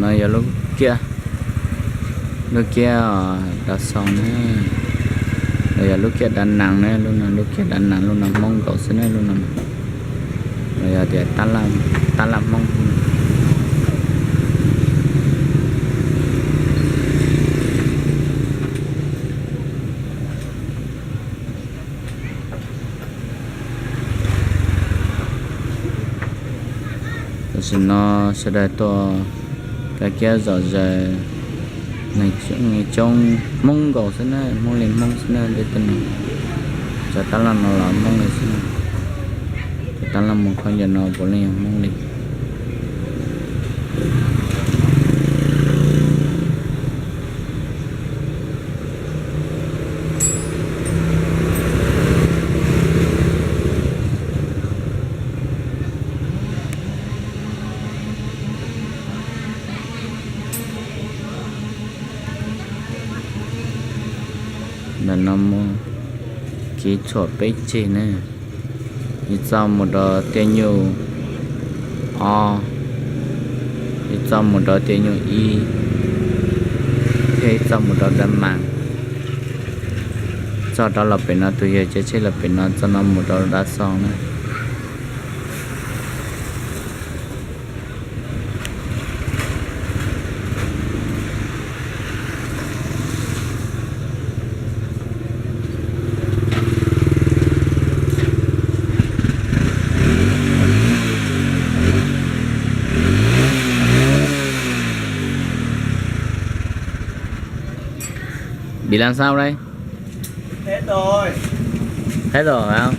No yog lub kiab, lub kiab Dav Xoo na, los yog lub kiab Dav Nees na, lub no lub kiab Dav Nees, lub no Hmoob nkaus xwb na, lub no los yog tias tab laj Hmoob. Tam sim no sawv daws tuaj kab kiab zom zaws, neeg coob Hmoob nkaus xwb na, Hmoob li Hmoob xwb na, tej tug neeg cov tab laj no los Hmoob li xwb na, cov tab laj mus khaub ncaws no puav leej yog Hmoob li. Ntawm no mus kiv tshuam peb ceg ne, ib txoj mus rau tiaj nyuj ob, ib txoj mus rau tiaj nyuj ib, thiab ib txoj mus rau Dab Mas. Txoj rov los pem no, tus yawg caij tsheb los pem no, txoj no mus rau Dab Xoo na. Bi la sau đây. Hết rồi.